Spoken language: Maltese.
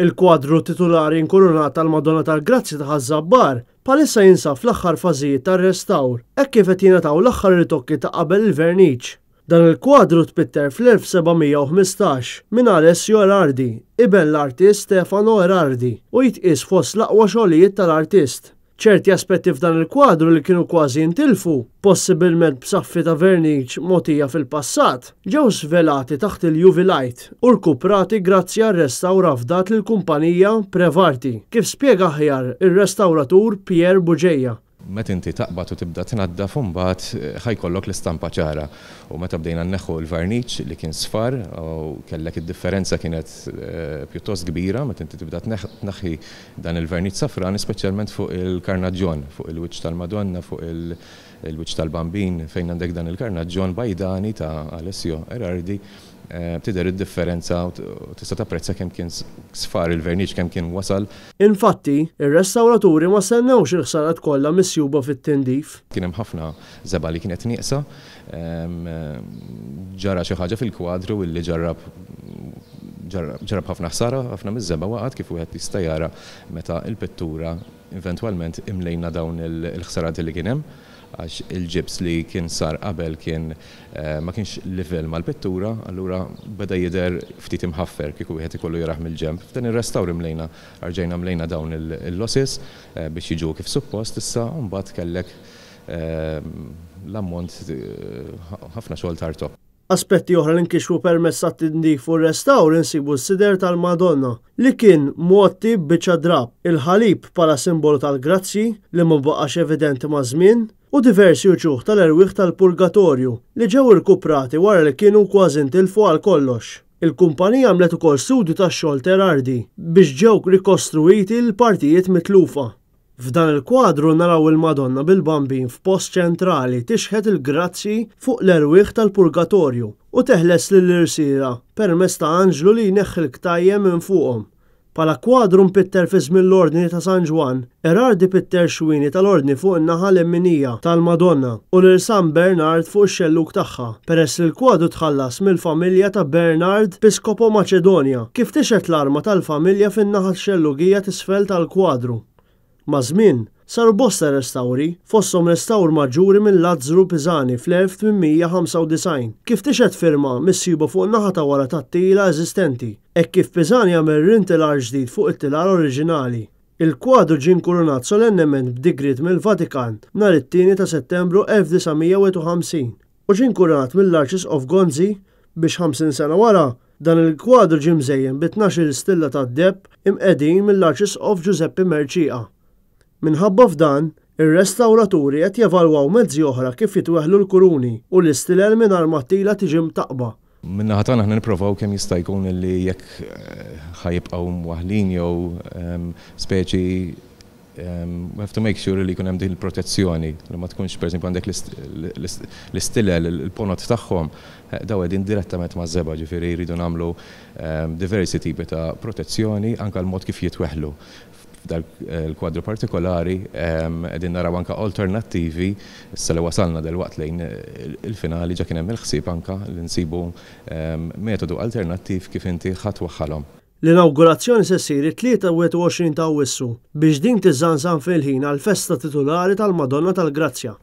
Il-kwadru titulari inkurunat tal-Madonna tal-Grazzja ta' Ħaż-Żabbar bħalissa jinsab fl-aħħar fażijiet tar-restawr hekk kif qed jingħataw l-aħħar ritokki ta' qabel il-verniċ. Dan il-kwadru tpitter fl-1715 minn Alessio Erardi, iben l-artist Stefano Erardi, u jitqies fost l-aqwa xogħlijiet tal-artist. Ċerti aspetti f'dan il-kwadru li kienu kważi intilfu, possibilment b'saffi ta' verniċ mogħtija fil-passat, ġew svelati taħt il-UV light u rkuprati grazzi għar-restawr afdat lill-kumpanija Prevarti, kif spjega aħjar ir-restawratur Pierre Bugeja. Meta inti taqbad u tibda tnaddaf imbagħad ħa jkollok l-istampa ċara. U meta bdejna nneħħu l-varniċ li kien sfar u kellek id-differenza kienet pjuttost kbira meta inti tibda tneħħi Dan il-verniċ safran speċjalment fuq il-karnaġġjon, fuq il-wiċċ tal-Madonna, fuq il-wiċċ tal-Bambin, fejn għandek dan il-karnaġġjon bajdani ta' Alessio Erardi, tidher id-differenza u tista' tapprezza kemm kien sfar il-verniċ, kemm kien wasal. Infatti, ir-restawraturi ma stennewx il-ħsarat kollha misjuba fit-tindif. Kien hemm ħafna żebgħa li kienet nieqsa. Ġara xi ħaġa fil-kwadru illi ġarrab ġarrab ħafna ħsara, ħafna miż-żebgħa waqgħet kif wieħed jista' jara meta l-pittura eventwalment imlejna dawn il-ħsarat li kien hemm għax il-ġibs li kien sar qabel kien ma kienx livell mal-pittura, allura beda jidher ftit imħaffer kieku wieħed ikollu jarah mill-ġenb. F'dan ir-restawr imlejna rġajna mlejna dawn il-losses biex jiġu kif suppost issa u mbagħad kellek l-ammont ħafna xogħol ta' rtokk. Aspetti oħra li nkixfu permezz tat-tindif u r-restawr insibu s-sider tal-Madonna li kien mgħotti b'biċċa drapp, il-ħalib bħala simbolu tal-grazzji li ma baqax evidenti maż-żmien, u diversi uċuħ tal-erwieħ tal-purgatorju li ġew irkuprati wara li kienu kważi ntilfu għal kollox. Il-kumpanija għamlet ukoll studju tax-xogħol Terardi biex ġew rikostruwiti l-partijiet mitlufa. F'dan il-kwadru naraw il-Madonna bil-Bambin f'post ċentrali tixħet il-grazzji fuq l-erwieħ tal-purgatorju u teħles lill-irsiera permezz ta' anġlu li jneħħi l-ktajjen minn fuqhom. Bħala kwadru mpitter fi żmien l-Ordni ta' San Ġwann, Erardi pitter xwieni tal-Ordni fuq in-naħa lemminija tal-Madonna u lil San Bernard fuq ix-xellug tagħha, peress li l-kwadru tħallas mill-familja ta' Bernard Piscopo Macedonia, kif tixhed l-arma tal-familja fin-naħa xellugija t'isfel tal-kwadru. Maż-żmien, saru bosta restawri, fosthom restawr maġġuri minn Lazzru Pisani fl-1895, kif tixhed firma misjuba fuq in-naħa ta' wara tat-tila eżistenti, hekk kif Pisani għamel rintilar ġdid fuq it-tilar oriġinali. Il-kwadru ġie nkurunat solennement b'digriet mill-Vatikan nhar it-tieni ta' Settembru 1951 u ġie nkurunat mill-Arċisqof Gonzi biex 50 sena wara, dan il-kwadru ġie mżejjen bi 12-il stilla tad-deheb imqegħdin mill-Arċisqof Ġużeppi Mercieca. Minħabba f'dan, ir-restawraturi qed jevalwaw mezzi oħra kif jitweħħlu l-kuruni u l-istilel mingħajr ma t-tila tiġi mtaqqba. Min-naħa tagħna aħna nipprovaw kemm jista' jkun li jekk ħa jibqgħu mwaħħlin jew speċi we have to make sure li jkun hemm din il-protezzjoni li ma tkunx pereżempju għandek l-istilel, il-ponot tagħhom dawn qegħdin direttament maż-żebgħa, ġifieri jridu nagħmlu diversi tipi ta' protezzjoni anke l-mod kif jitweħħlu. F'dal il-kwadru partikolari qegħdin naraw anke alternattivi, issa li wasalna delwaqt lejn il-finali ġa kien hemm il-ħsieb anke li nsibu metodu alternattiv kif inti ħa twaħħalhom. L-inawgurazzjoni se ssir it-Tlieta 21 ta' Awwissu biex din tiżżanżan fil-ħin għall-festa titulari tal-Madonna tal-Grazzja.